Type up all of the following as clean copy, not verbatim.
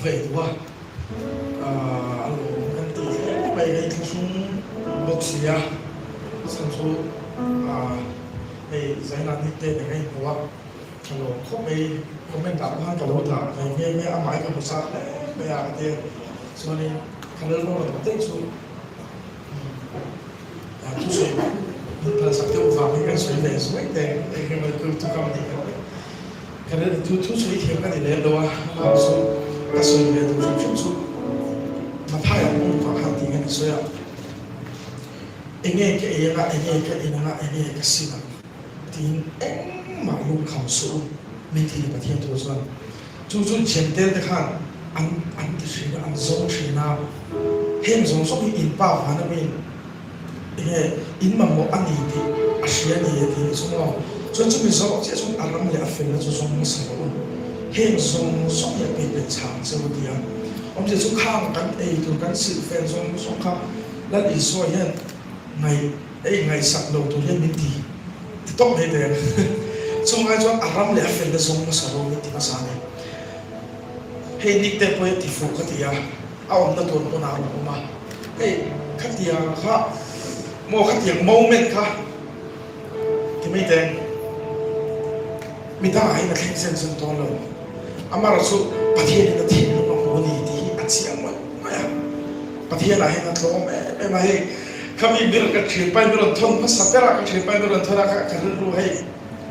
ve duh a, a lawm kan ti hle mai ka inthlahrung bawk si a, chhan chu hei Zaina ni te nen ka inhmu a, ka lawm khawp mai, comment ah pawh khan ka lo dah ve nghe nghe a, amah hi ka hmu chak hle mai a ka ti a, chuanin ka rilru a rawn daih chu. Thusawi min phalsak deuh vangin kan sawi ve zuai teh eng emaw chu chu ka nih kha ka rilru chu thusawi thiam ka ni lem lo a, amah chu ka sawi ve duh hrim hrim chu Mathai-a pawh vang khan tih kan sawi a, enge ka ei anga enge ka in anga enge ka sim ang tiin engmah lungkham suh u min ti ni Pathian thu chuan. Chu chu Jentail te khan an an ti thin a, an zawng thin a, heng zawng zawng hi in pa van amin enge in mamawh a ni tih a hria a ni a ti chu maw? Chuan chumi zawh chiah chuan a ram leh a felna chu zawng hmasa rawh u, heng zawng zawng hi a pek leh chhang che u ti a. Awmzia chu khang kan ei tur kan silhfen zawng zawng kha Lal Isua hian ngaih Hei ngaihsak lo tur hian min ti ti tawp mai teh ang. Chung ai chuan a ram leh a felna zawng hmasa ro min ti hmasa a ni. Hei Nick te pawh hi a ti fuh ka ti a, a awmna tur hmunah a rawn awm a. Hei khatiang kha maw khatiang moment kha ti mai teh ang. Mi dangah hian a thleng zen zen dawn lo. Amaherawhchu chu Pathianin a thinlung a hmu a ni tih hi a chiang mawlh mai a. Pathianah hian a tlawm em em a, hei khami mir ka thianpa in min rawn thawn hmasa ber a, ka thianpa in min rawn thawn a, ka rilru hei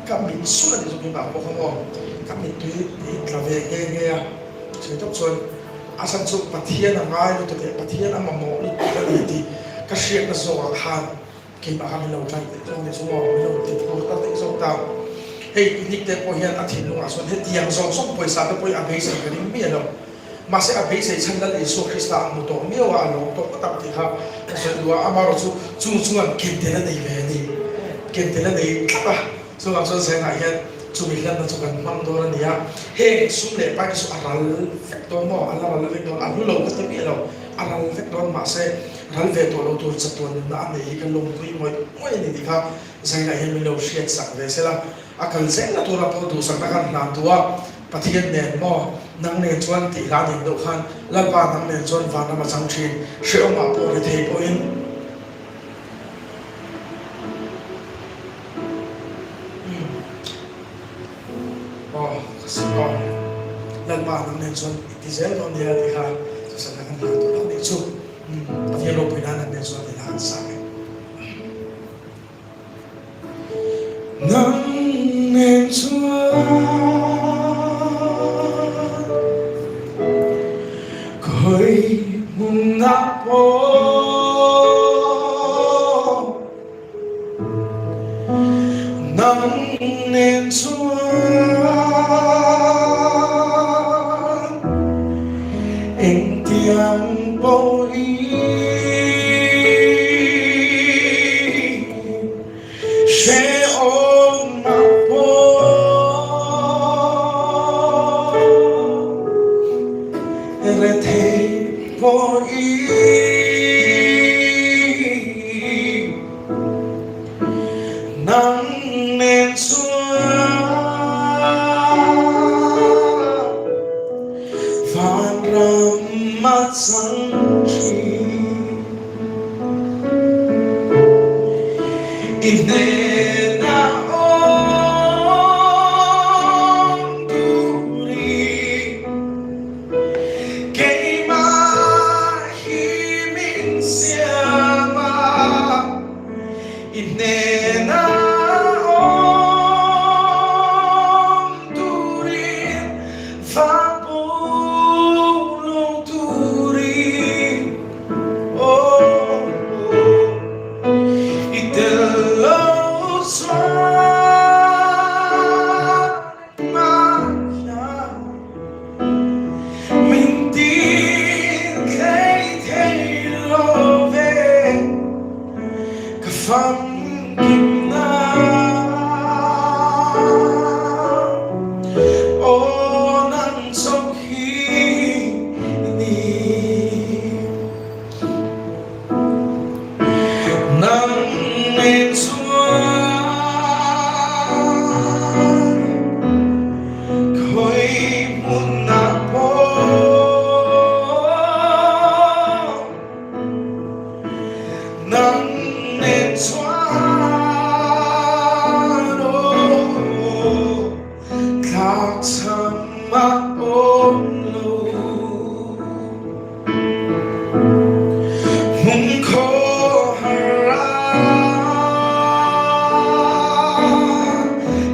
ka mit sulh a ni chu keimah pawh kha maw ka mittui hi tla ve nghe nghe a, sawi tawp chuan a chhan chu Pathian a ngai lutuk leh Pathian a mamawh lutuk a ni tih ka hriatna zawkah khan Keimah kha min lo tlaih daih zawk ni chu maw, min lo ti phur ta daih zawk ta. Hei picnic te pawh hian a thinlungah chuan hetiang zawng zawng pawisa te pawhin a beisei ka ring miah lo. Mahse a beisei chhan Lal Isua Krista a hmu tawh miau a, a lawm tawh ngawt ang tih kha ka sawi duh a. Amaherawh chu chung chuan kentel a nei ve a ni. Kentel a nei tlat a, chuvang chuan zengah hian chumi hlanna chu kan hmang dawn a ni a. Heng sum leh pai te chu a ral vek dawn maw, a la ral vek dawn, a hlu lo ka ti miah lo, a ral vek dawn mahse, Ral ve tawh lo tur chatuan nunna a nei hi ka lawmpui ngawih ngawih a ni tih kha Zaina hian min lo hriat sak ve sela, a kal zel na tura pawh duhsakna khan hlan duh a, Pathian nen maw nang nen chuan tih hla nen deuh khan Lalpa nang nen chuan vanram a chang thin, hrehawmah pawh rethei pawhin. Aw ka sim aw, Lalpa nang nen chuan i ti zel dawn nia tih kha duhsakna kan hlan duh lo nih chu. Pathian ropui nan an nen chuan ila an sa e. Nang nen chuan khawi hmunah pawh Nang nen chuan engtiang pawhin hrehawmna pawh rethei pawhin. Nang nen chuan vanram a chang thin. I hnenah awm turin keimah hi min siam a. I hnena awm turin vapur lo turin aw i tel lo chuan engmah hian min tin thlei thei lo ve. Ka famkimna aw nang chauh hi ni. Nang nen chuan khawi hmunah pawh. Nang nen chuan aw tlakchham a awm lo. Hmun khawhar ah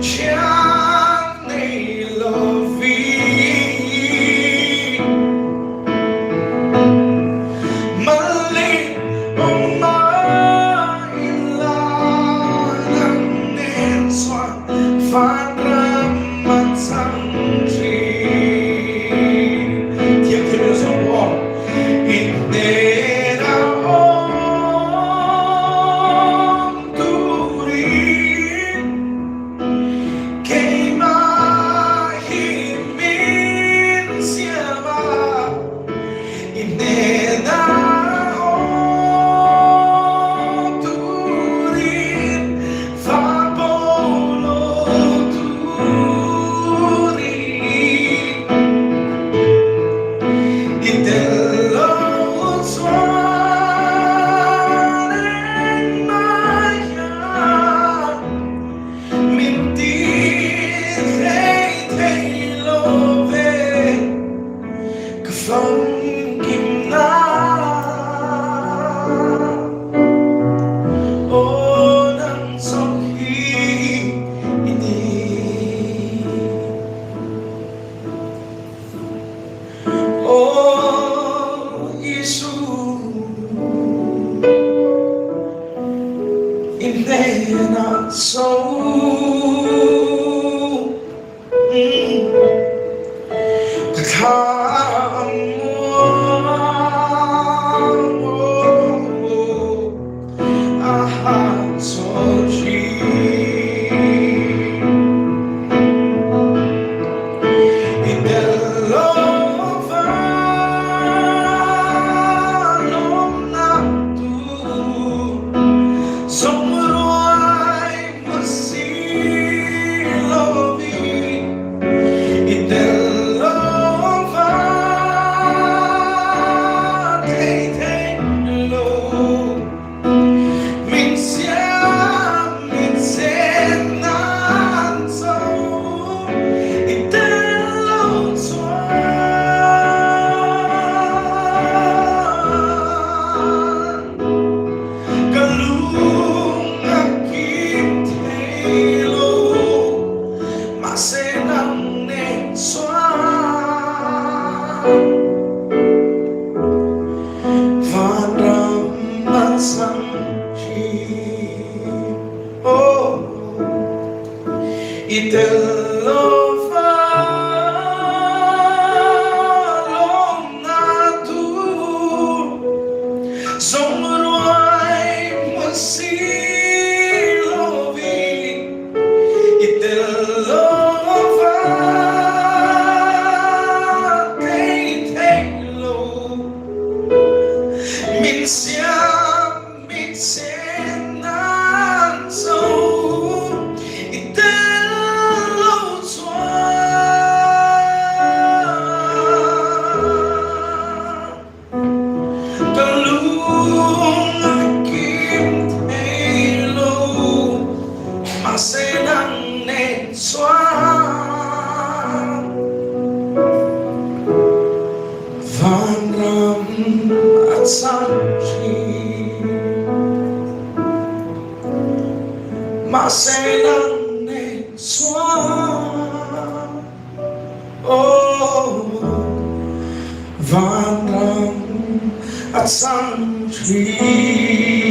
thian nei lovin Mali awm mah ila nang nen chuan vanram a chang thin. Thiam thiam in zawng aw. I hnena awm turin keimah hi min siam a. I hnena awm turin fapawlo turin i tel lo chuan engmah hian min ti hlei thei lo ve. Ka famkim na Aw nang chauh hi i ni. Aw Isu, i hnenah chauh. Ka thla a muang a hahchawl ṭhin. I tel lo va lawmnak tu zong ruai ma si lomi i tel lo va thei thei lo min siam min sen nan zo i tel lo chuan Ka lung a kim thei lo, mahse nang nen chuan vanram a chang thin. Oh, i tel lo va lawmna tur Zawng ruai hmun si lovin i tel lo va thei thei lo. Min siam min chen nan zo i tel lo chuan. Ka lung a kim thei lo, mahse nang nen chuan vanram a chang thin. Mahse nang nen chuan. Aw, vanram a chang thin.